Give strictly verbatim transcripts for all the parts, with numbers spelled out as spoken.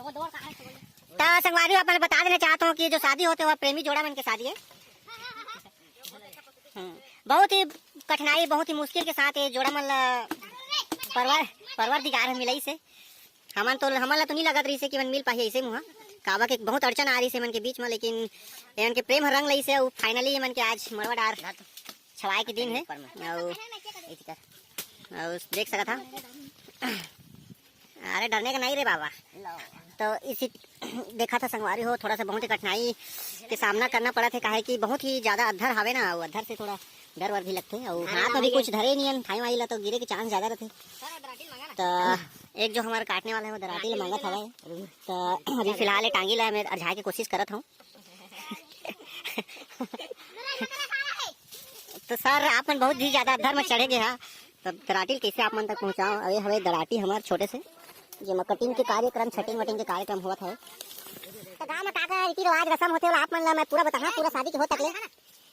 त संगवारी हो, आप मन ल बता देना चाहत हूँ कि जो शादी होथे, वह प्रेमी जोड़ा मन के शादी है। हम्म, बहुत ही कठिनाई, बहुत ही मुश्किल के साथ ये जोड़ा मन ला परवर, परवरदिगार ह मिलाइस हे। हमन तो, हमन ला तो नहीं लगत रहिस हे कि मन मिल पाही ऐसे मुहा, काबर के बहुत अड़चन आ रहिस हे मन के बीच में, लेकिन एमन के प्रेम ह रंग लइस हे। अउ finally एमन के आज मड़वा डार छवाए के दिन है। अउ, अउ देख सकत हा, अरे डरने का नहीं रे बाबा। तो इसी देखा था संगवारी हो, थोड़ा सा बहुत ही कठिनाई के सामना करना पड़ा थे, काहे कि बहुत ही ज्यादा अद्धर हावे ना, अउ अद्धर से थोड़ा डर वर भी लगथे। अउ हाथ में भी कुछ धरे नहीं हन, थाई वाई ला तो गिरे के चांस ज्यादा रहथे। तो एक जो हमारा काटने वाला है, वो दराटी ले मांगत हवय। तो अभी फिलहाल ये टांगी ला मैं अरझाए के कोशिश करत हूँ। तो सर, आप मन बहुत ही ज्यादा अद्धर में चढ़े गए हा, तो दराटी ल कैसे आप मन तक पहुँचाओ? अरे हवे दराटी हमार छोटे से, जेमा कटिंग के कार्यक्रम, छटिंग वटिंग के कार्यक्रम होवत है। तो गाँव में का का रीति रिवाज रसम होथे, ओला आप मन ला मैं पूरा बताहा, पूरा शादी के हो तक ले।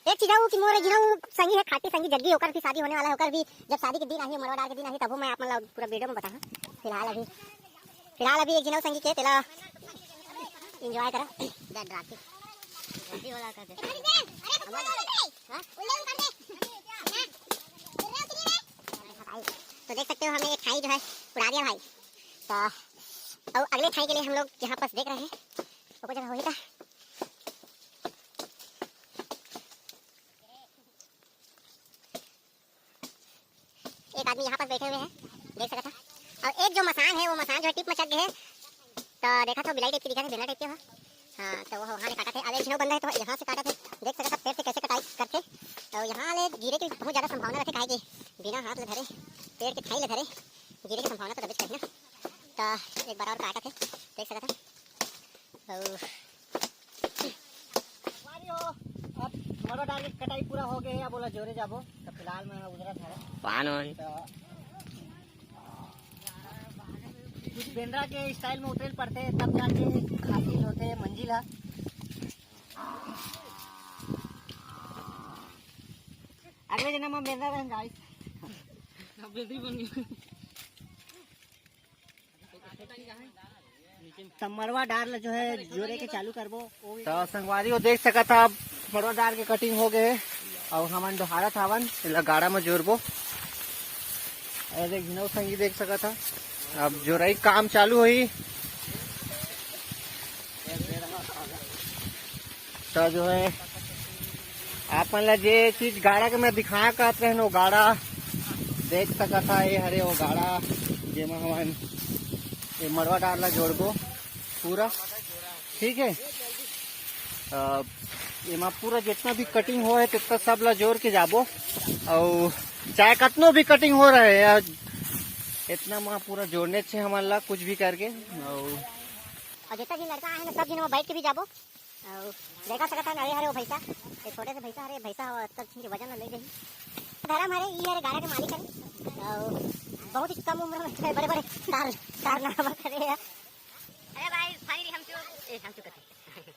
एक चीज अउ कि मोर जिनऊ संगी है, खाटी संगी जग्गी, ओकर भी शादी होने वाला है, ओकर भी जब शादी के दिन आही, मड़वा डार के दिन आही, तभो मैं आप मन ला पूरा वीडियो में बताहा। फिलहाल अभी, फिलहाल अभी एक जिनऊ संगी के तेला एंजॉय करा। जा डराते। जल्दी वाला कर दे। हाँ? तो देख सकते हो, हमने एक थाई जो है उड़ा दिया भाई। तो अब अगले थाई के लिए हम लोग यहाँ पास देख रहे हैं, तो कुछ जगह वही था। एक आदमी यहाँ पास बैठे हुए हैं, देख सकत हा। और एक जो मसान है, वो मसान जो है टिप में चढ़ गए है। तो देखा तो बिलाई टाइप की दिखा थे, बेला टाइप के हो। हाँ, तो वो वहाँ ले काटा थे। अब एक झिनो बंदा है तो यहाँ से काटा थे, देख सकत हा पेड़ से कैसे कटाई करथे। तो यहाँ ले गिरे के बहुत ज़्यादा संभावना रहथे, काहे कि बिना हाथ ले धरे, पेड़ के थाई ले धरे, गिरे के संभावना तो तबीच कहीं ना। तो एक बार और काटा थे, देख सकत हा। अउ संगवारी हो, अब मड़वा डार के कटाई पूरा हो गए है, अब ओला जोरे जाबो। तो फिलहाल मैं उधर था। पान वान। तो कुछ बेंदरा के स्टाइल में उतरेल पड़थे, तब जाके हासिल होथे मंजिल ह। अगले जन्म में बेंदरा रहन गाइस। अब बेंदरी बन गए। त मड़वा डार ल जो है जोरे के चालू करबो। तो संगवारी हो देख सकत हा, अब मड़वा डार के कटिंग हो गए हे। अउ हमन डोहारत हावन, एला गाड़ा म जोरबो। अरे देख, झिनऊ संगी देख सकत हा, अब जोरई काम चालू होही। तो जो है आप मन ला जे चीज गाड़ा के मैं दिखाया कहत रहेन, वो गाड़ा देख सकत हा, ये हरे वो गाड़ा, जेमा हमन ये मड़वा डार ला जोड़बो पूरा, ठीक है। अ, एमा पूरा जितना भी कटिंग हो है, तितना सब ला जोड़ के जाबो। अउ चाहे कतनो भी कटिंग हो रहे या इतना मा पूरा जोड़ने छे हमन ला कुछ भी करके। अउ अउ जितना झिन लड़का आए हे ना, सब झिन वहाँ बैठ के भी जाबो। अउ देखा सकत हन, अरे हरे वो भैंसा, ये छोटे से भैंसा हरे, भैंसा हवा सब झिन के वजन ले गई। धर्म हरे, ई हरे गाड़ा के मालिक हरे। अउ बहुत ही कम उम्र में बड़े बड़े कार-, कारनामा करे हे। अरे भाई, finally हम चुप, ए, हम चुप करते हैं।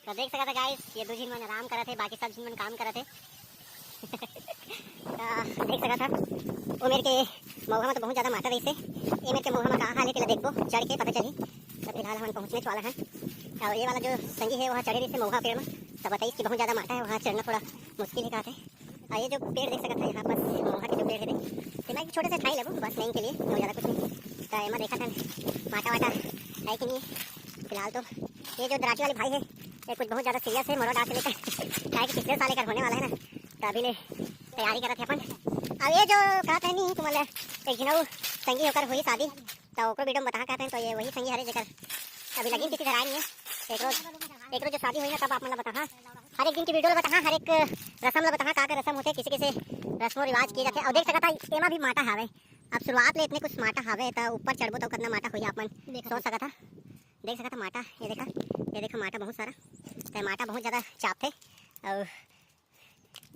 तो देख सकत हा गाइस, ये दो झिन मन आराम करत हे, बाकी सब झिन मन काम करत हे। तो देख सकत हा, ओ मेर के मउहा में तो बहुत ज्यादा माटा रहिसे। ए मेर के मउहा में का हाल हे, तेला देखबो, चढ़ के पता चलही। तो फिलहाल हमन पहुँचने वाला हन। और ये वाला जो संगी हे, वहाँ चढ़े रहिसे मउहा पेड़ में, तो बताइस कि बहुत ज्यादा माटा हे, वहाँ चढ़ना थोड़ा मुश्किल हे कहत हे। और ये जो पेड़ देख सकत हा, यहाँ पर मउहा के जो पेड़ हे, तेमा एक छोटे से ठाई लेबो, बस लेने के लिए, और ज्यादा कुछ नहीं। तो एमा देखत हन माटा वाटा है कि नहीं। फिलहाल तो ये जो दराटी वाले भाई हे, ये कुछ बहुत ज्यादा सीरियस हे, मड़वा डार से लेकर, काहे कि पिछले साल एकर होने वाला है ना, तो अभी ले तैयारी करत हे अपन। अब ये जो कहत हे नहीं, तुमन ला एक झिनऊ संगी ओकर होही शादी, तो ओकरो वीडियो में बताहा कहत हे, तो ये वही संगी हरे जेकर अभी लगिन किसी धराए नहीं है। एकरो, एकरो जो शादी होही ना, तब आप मन ला बताहा, हर एक दिन की वीडियो ला बताहा, हर एक रसम ला बताहा, का का रसम होथे, किसे किसे रस्मों रिवाज किए जाथे। और देख सकत हा, एमा भी माटा हावे। अब शुरुआत ले इतने कुछ माटा हावे, तो ऊपर चढ़बो तो कितना माटा होही, आप मन देख सोच सकत हा। देख सकत हा माटा, ये देखा, ये देखा माटा बहुत सारा, तो माटा बहुत ज्यादा चापथे और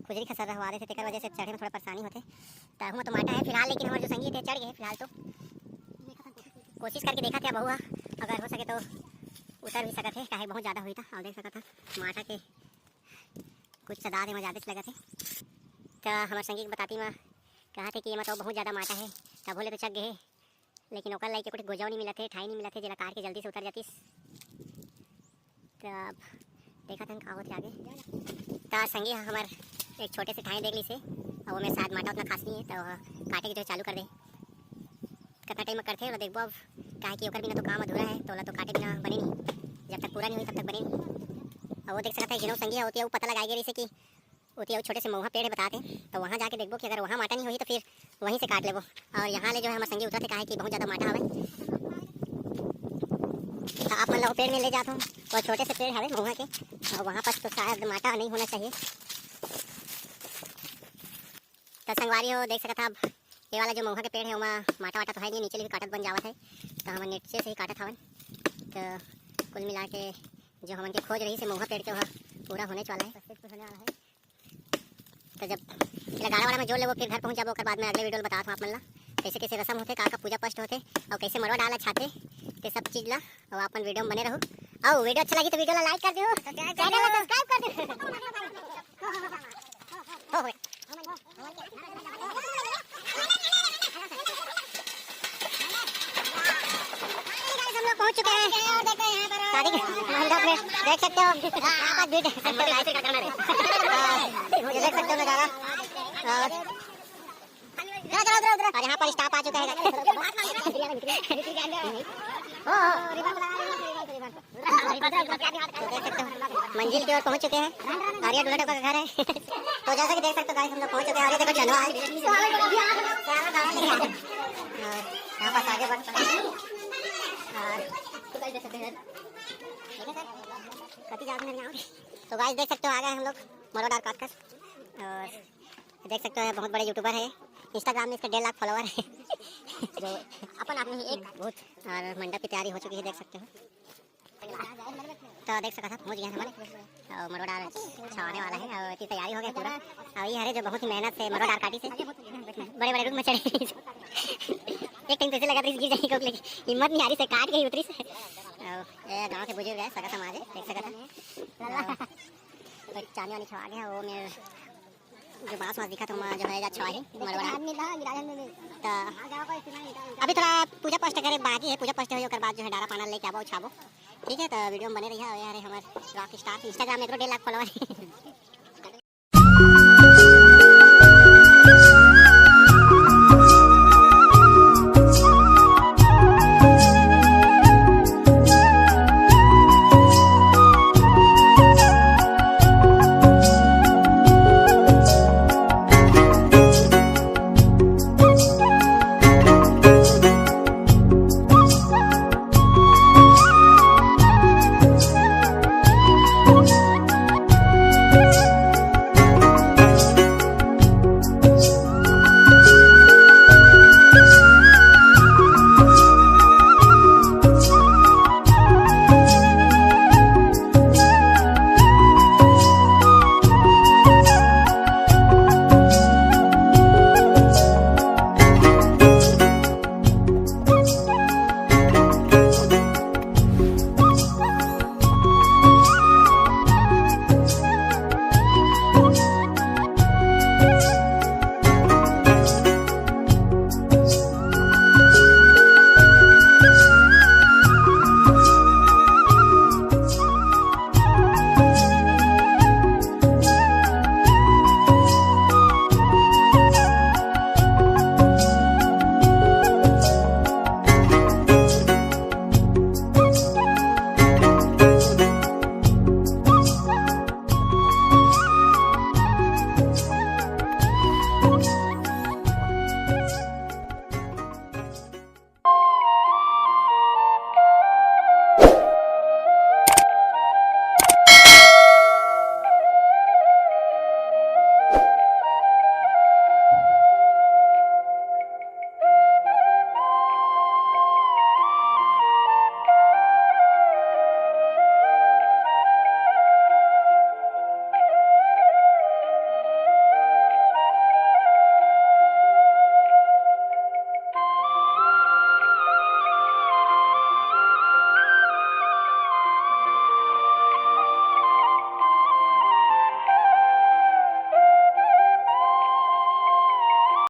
खुजली खसर हवा देथे, तेकर वजह से चढ़े में थोड़ा परेशानी होथे। तो हूँ तो माटा है फिलहाल, लेकिन हमारे जो संगी थे चढ़ गए फिलहाल तो। कोशिश करके देखा थे बहुआ, अगर हो सके तो उतर भी सकत हे, काहे बहुत ज्यादा हुई था। और देख सकत हा माटा के कुछ तादाद में ज्यादा लगत हे। तो हमारे संगी के बताती में कहा थे कि ये मतलब बहुत ज्यादा माटा है, तब बोले तो चढ़ गए। लेकिन ओकर लाइक कुछ गोजव नहीं मिलत हे, ठाई नहीं मिलत हे, जेला काट के जल्दी से उतर जातिस। त अब देखत हन का होथे आगे। त संगी ह हमर एक छोटे से ठाई देख लिस हे, अब ओमे शायद माटा उतना खास नहीं है, त ओह काटे के जो चालू कर दे। कितना टाइम में करथे ओला देखबो अब, काहे कि ओकर बिना तो काम अधूरा है, तो ओला तो काटे बिना बने नहीं, जब तक पूरा नहीं होई तब तक बने नहीं। अब वो देख सकत है, जिनो संगी है, ओती अउ पता लगाए गे रहिस हे कि ओती अउ छोटे से महुआ पेड़ है बतात हे, तो वहाँ जाके देखबो कि अगर वहाँ माटा नहीं होही तो फिर वहीं से काट लेबो। और यहाँ ले जो है हमर संगी उतरत हे, काहे कि बहुत ज़्यादा माटा हवे। तो आप मन ला वो पेड़ में ले जात हूँ, वो छोटे से पेड़ हवे महुआ के, और वहाँ पास तो शायद माटा नहीं होना चाहिए। तो संगवारी हो, देख सकत हा, अब ये वाला जो महुआ के पेड़ है, ओमा माटा वाटा तो है नहीं, नीचे ले भी काटत बन जावत है, तो हमन नीचे से ही काटत हवन। तो कुल मिला के जो हमन के खोज रहिस हे महुआ पेड़ के, वह पूरा होने वाला है। तो जब एला गाड़ा वाड़ा में जोड़ लेबो, फिर घर पहुँच जाबो, ओकर बाद में अगले वीडियो में बतात हूँ आप मन ला, कैसे कैसे रसम होथे, का का पूजा पाठ होथे, और कैसे मरवा डाला छाते, ते सब चीज ला, और आप मन वीडियो में बने रहू। और वीडियो अच्छा लगी तो वीडियो ला लाइक कर दियो, चैनल ला सब्सक्राइब कर दियो। हो, हो। Guys, हम लोग पहुंच चुके हैं शादी के मंडप में। देख सकते हो, यहाँ पर भी देख सकते हो guys। ये देख सकते हो नज़ारा। और और यहाँ पर स्टाफ आ चुका है। ओ, ओ। तो देख सकते हो, मंजिल की ओर पहुंच चुके हैं। और ये दूल्हा टोका का घर है। तो जैसे कि देख सकते हो guys, हम लोग पहुंच चुके हैं। और ये देखो चंदवा है। और यहाँ पर आगे बढ़। और कति जात में यहाँ। तो guys, देख सकते हो, आ गए हम लोग मरोड़ डार काट कर। और देख सकते हो, बहुत बड़े यूट्यूबर है, Instagram में इसके डेढ़ लाख फॉलोअर है। जो अपन आदमी है एक भूत। और मंडप की तैयारी हो चुकी है, देख सकते हो। तो देख सकते हो, पहुँच गए हमारे, और मरोड़ा छाने वाला है, और इतनी तैयारी हो गई पूरा। और ये हरे जो बहुत ही मेहनत से मरोड़ा काटी से बड़े बड़े रुख में चढ़े। एक टाइम तो ऐसे लगा था गिर जाएगी, लेकिन हिम्मत नहीं आ रही से काट के ही उतरी से। और ये गाँव के बुजुर्ग है, सगा समाज है, देख सकते हो। तो चांदी वानी छवा गया, वो मेरे जो बांस वास दिखा था, वहाँ जो है, जा छुआ है, मड़वड़ा। तो अभी थोड़ा पूजा पाठ करे बाकी है, पूजा पाठ हो, ओकर बाद जो है, डारा पाना लेके आबो, छाबो। ठीक है, तो वीडियो में बने रहिए। और ये हरे हमर रॉक स्टार, Instagram में एकरो डेढ़ लाख फॉलोअर है।